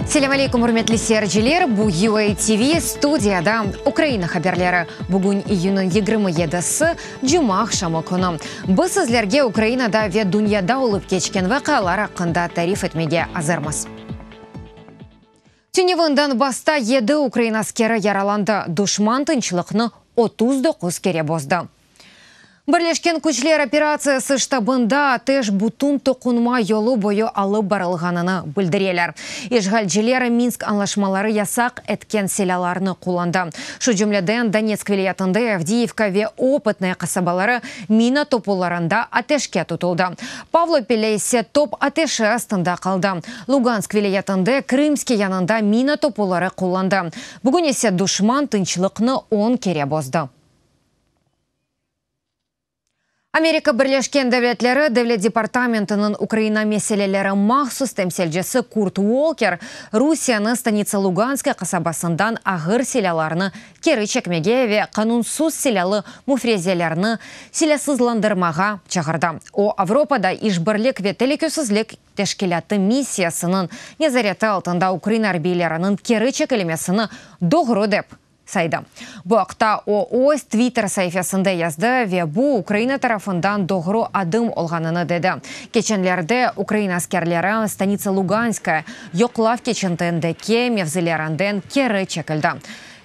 Selâm aleykum, ürmetli seyirciler! Bu UA TV, studiyada Ukraina haberleri. Bugün iyünniñ 27-si, cuma aqşamı künü. Biz sizlerge Ukrainada ve dünyada olıp keçken vaqialar aqqında tarif etmege azırmız. Tünevin Donbassta yedi ukrain askeri yaralandı, duşman tınçlıqnı 39 kere bozdı. Birleşken küçler operatsiyası ştabında ateş bütün toqunma yolu boyu alıp barılğanını bildireler. İşğalciler Minsk añlaşmaları yasaq etken silâlarnı qullandı. Şu cümleden, Donetsk vilâyetinde Avdiyivka ve Opıtnoye qasabaları mina topularında ateşke tutuldı. Pavlopilye ise top ateşi astında qaldı. Lugansk vilâyetinde Krımske yanında mina topuları qullandı. Bugün ise duşman tınçlıqnı on kere bozdı. Amerika Birleşken Devletleri Devlet departamentiniñ Ukraina meseleleri mahsus temsilcisi Kurt Volker Rusiyeni Stanitsa Luganskaya qasabasından ağır silâlarnı keri çekmege ve qanunsız silâlı müfrezelerni silâsızlandırmağa çağırdı. O, Avropada işbirlik ve telükesizlik teşkilâtı missiyasınıñ nezareti altında ukrain arbiyleriniñ keri çekilmesini doğru dep saydı. Bu aqta o, öz Twitter saifesinde yazdı ve bu Ukraina tarafından doğru adım olğanını dedi. Keçenlerde ukrain askerleri Stanitsa Luganskaya yoqlav keçitindeki mevzilerinden keri çekildi.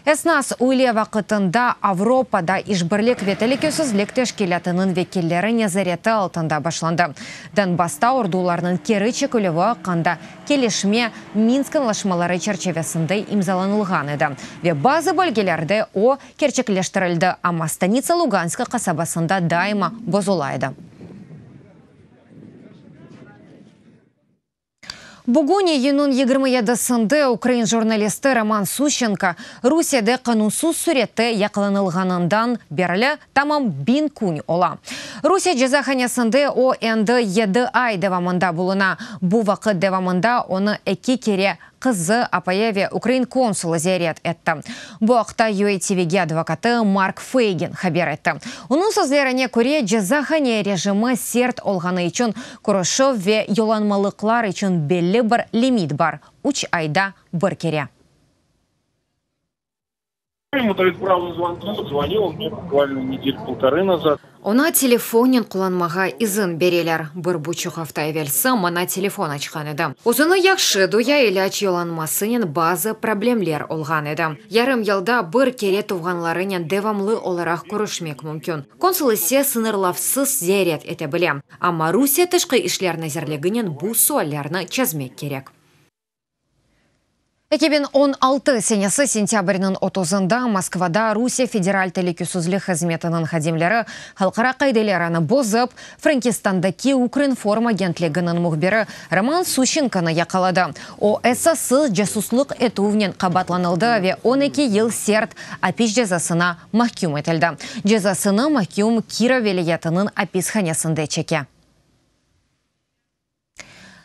Esnas üyle vaqıtında Avropada İşbirlik ve telükesizlik teşkilâtınıñ vekilleri nezareti altında başlandı. Donbassta ordularnıñ keri çekilüvi aqqında kelişme Minsk añlaşmaları çerçivesinde imzalanılğan edi ve bazı bölgelerde o kerçekleştirildi, amma Stanitsa Luganska qasabasında daima bozula edi. Bugün, iyünniñ 27-sinde, ukrain jurnalisti Roman Suşçenko Rusiyede qanunsız sürette yaqalanılğanından berli tamam 1000 kün ola. Rusiye cezahanesinde o endi yedi ay devamında buluna. Bu vaqıt devamında onı eki kere qızı, apayı ve ukrain konsulı ziyaret etti. Bu aqta UATVge advokatı Mark Feygin haber etti. Onıñ sözlerine köre, cezahane rejimi sert olğanı içün körüşüv ve yollanmalıqlar içün belli bir limit bar, üç ayda bir kere. Oña telefonnen qullanmağa izin bereler. Bir buçuq afta evelsi maña telefon açqan edi. Özüni yahşı duya, ilâc yollanmasınen bazı problemler olğan edi. Yarım yılda bir kere tuvğanlarınen devamlı olaraq körüşmek mümkün. Konsul ise sıñırlavsız ziyaret ete bile. Amma Rusiye Tışqı işler nazirliginen bu suallerni çezmek kerek. 2016 senesi sentâbrniñ otuzında Moskvada Rusiye Federal telükesizlik hızmetiniñ hadimleri halqara qaidelerini bozıp, Frenkistandaki Ukrinform agentliginiñ mühbiri Roman Suşçenkonı yaqaladı. O, esassız casuslıq etüvnen qabaatlanıldı ve 12 yıl sert apis cezasına mahküm etildi. Cezasını mahküm Kirov vilâyetiniñ apishanesinde çeke.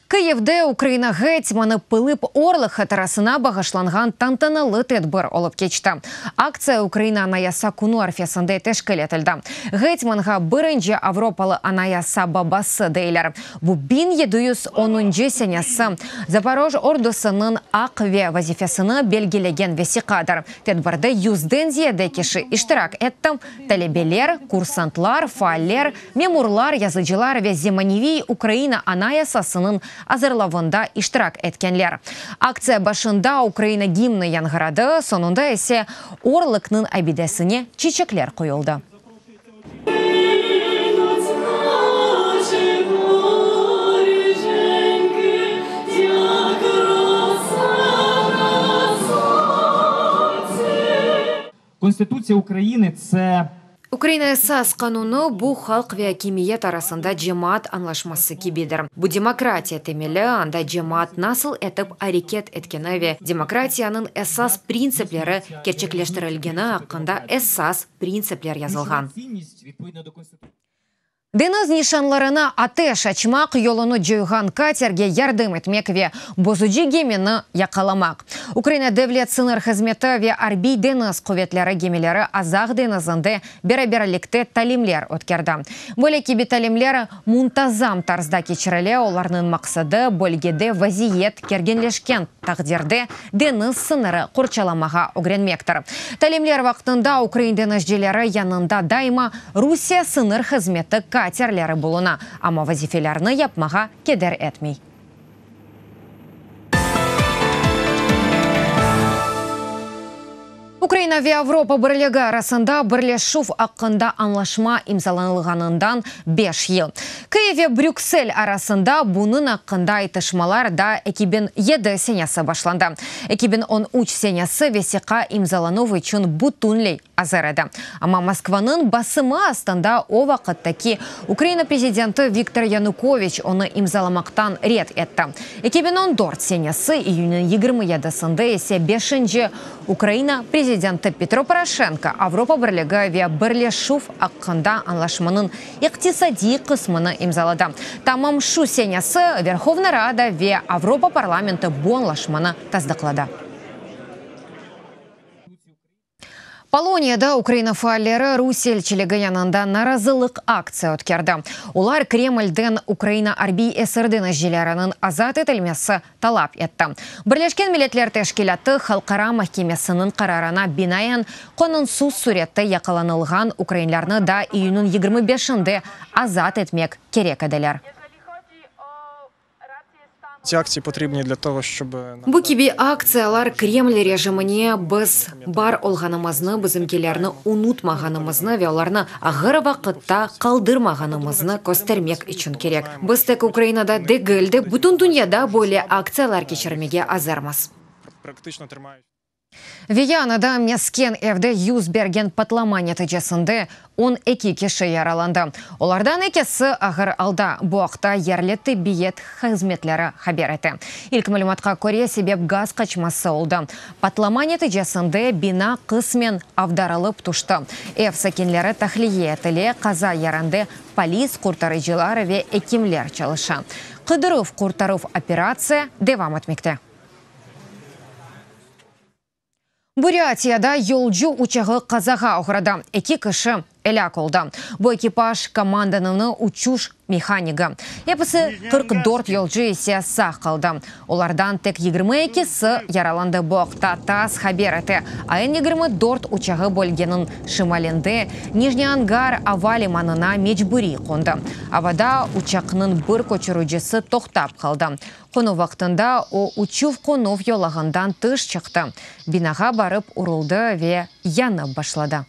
Kıyivde Ukraina getmanı Pılıp Orlık hatırasına bağışlanğan tantanalı tedbir olıp keçti. Aktsiya Ukraina Anayasa künü arfesinde teşkil etildi. Getmanğa birinci avropalı anayasa babası deyler. Bu 1710-ncı senesi Zaporoj ordusınıñ aq ve vazifesini belgilegen vesiqadır. Tedbirde yüzden ziyade kişi iştirak etti, talebeler, kursantlar, faaller, Memurlar, yazıcılar ve zemaneviy Ukraina Anayasasınıñ azırlavında iştirak etkenler. Aktsiya başında Ukraina gimni yañğıradı, soñunda ise Orlıknıñ abidesine çiçekler qoyuldı. Konstitutsiya Ukrayını, tse. Ukraina Esas qanunı, bu halq ve akimiyet arasında cemaat añlaşması kibidir. Bu demokratiya temeli, anda cemaat nasıl etip areket etkeni ve demokratiyanıñ esas printsipleri kerçekleştirilgeni aqqında esas printsipler yazılğan. Deñiz nişanlarına ateş açmaq, yolunı coyğan katerge yardım etmek ve bozucı gemini yaqalamaq. Ukraina Devlet sıñır hızmeti ve Arbiy deñiz quvetleri gemileri Azaq deñizinde beraberlikte talimler ötkerdi. Böyle kibi talimler muntazam tarzda keçirile, olarnıñ maqsadı, bölgede vaziyet kerginleşken taqdirde deñiz sıñırı qorçalamağa ögrenmektir. Talimler vaqtında ukrain deñizcileri yanında daima Rusiye sıñır hızmeti katerleri buluna, amma vazifelerini yapmağa keder etmey. Ukraina ve Avropa Birligi arasında birleşüv aqqında añlaşma imzalanılğanından beş yıl. Kyiv ve Brüksel arasında bunıñ aqqında aytışmalar daa 2007 senesi başlandı. 2013 senesi vesiqa imzalanuv içün bütünley azır edi. Amma Moskvanıñ basımı astında o vaqıttaki Ukraina prezidenti Viktor Yanukoviç onı imzalamaqtan red etti. 2014 senesi iyünniñ 27-sinde ise beşinci Ukraina prezidenti Petro Poroşenko Avropa Birligi ve Birleşüv aqqında añlaşmanıñ iqtisadiy qısmını imzaladı. Tamam şu senesi Verhovna Rada ve Avropa parlamenti bu añlaşmanı tasdıqladı. Poloniyada Ukraina faalleri Rusiye elçiligi yanında narazılıq aktsiya ötkerdi. Olar Kremlden Ukraina arbiy esir deñizcileriniñ azat etilmesi talap etti. Birleşken Milletler Teşkilâtı Halqara mahkemesiniñ qararına binaen, qanunsız sürette yaqalanılğan ukrainlerni daa iyünniñ 25-inde azat etmek kerek ediler. Bu kibi aktsiyalar Kreml rejimine biz bar olğanımıznı, bizimkilerni unutmağanımıznı ve olarnı ağır vaqıtta qaldırmağanımıznı köstermek içün kerek. Biz tek Ukrainada degil de, bütün dünyada böyle aktsiyalar keçirmege azırmız. Viyanada mesken evde yüz bergen patlama neticesinde 12 kişi yaralandı. Olardan ekisi ağır alda. Bu aqta yerli tibbiyet hızmetleri haber ete. İlk malümatqa köre, sebep gaz qaçması oldı. Patlama neticesinde bina qısmen avdarılıp tüşti. Ev sakinleri tahliye etile, qaza yerinde polis, qurtarıcılar ve ekimler çalışa. Qıdıruv-qurtaruv operatsiya devam etmekte. Burâtiyada yolcu uçağı qazağa oğradı, eki kişi elâk oldı. Bu ekipaj komandanını uçuş mehanigi. Episi 44 yolcu ise sağ qaldı. Olardan tek 22-si yaralandı. Bu aqta TASS haber ete. AN-24 uçağı bölgeniñ şimalinde Nijniy-Angar ava limanına mecburiy qondı. Avada uçaqnıñ bir köçüricisi toqtap qaldı. Qonuv vaqtında o, uçuv-qonuv yolağından tış çıqtı, binağa barıp uruldı ve yanıp başladı.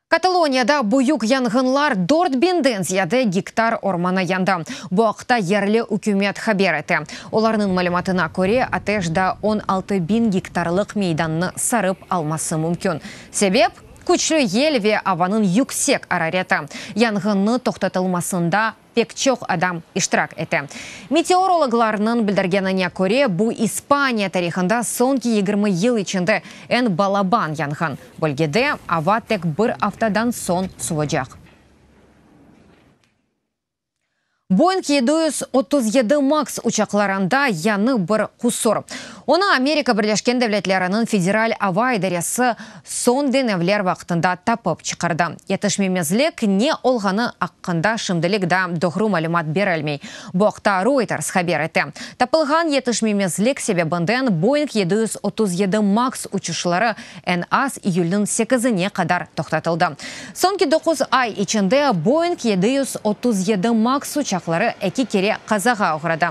Kataloniyada büyük yanğınlar, dört biñden ziyade gektar ormanı yandı. Bu aqta yerli ükümet haber ete. Olarnıñ malümatına köre, ateş daa 16 biñ gektarlıq meydannı sarıp alması mümkün. Sebep, küçlü yel ve avanıñ yüksek arareti. Yanğınnı toqtatılmasında pek çoq adam iştirak ete. Meteorologlarnıñ bildirgenine köre, bu İspaniya tarihında soñki 20 yıl içinde eñ balaban yanğın. Bölgede ava tek bir aftadan soñ suvacaq. Boeing 737 Max uçaqlarında yañı bir qusur. Onı Amerika Birleşken Devletleriniñ Federal ava idaresi soñ deñevler vaqtında tapıp çıqardı. Yetişmemezlik ne olğanı aqqında şimdilik daa doğru malümat berilmey. Bu aqta Reuters haber ete. Tapılğan yetişmemezlik sebebinden Boeing 737 Max uçuşları eñ az iyülniñ sekizine qadar toqtatıldı. Soñki doquz ay içinde Boeing 737 Max uçaqları eki kere qazağa oğradı.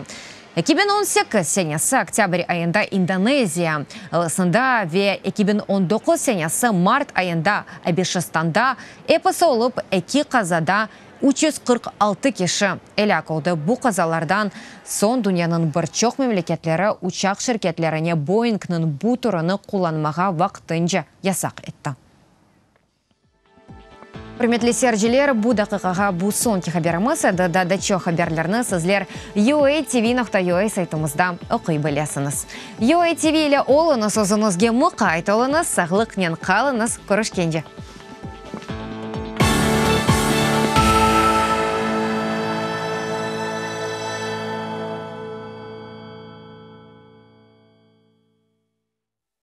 2018 senesi oktâbr ayında İndoneziya alısında ve 2019 senesi mart ayında Abeşistanda episi olıp eki qazada 346 kişi elâk oldı. Bu qazalardan soñ dünyanıñ bir çoq memleketleri uçaq şirketlerine Boeingniñ bu türüni qullanmağa vaqtınca yasaq etti. Ürmetli seyirciler, bu daqiqağa bu soñki haberimiz edi. Daa da çoq haberlerni sizler uatv.ua saytımızda oquy bilesiñiz. UATV ile oluñız, özüñizge muqayt oluñız, sağlıqnen qalıñız, körüşkence!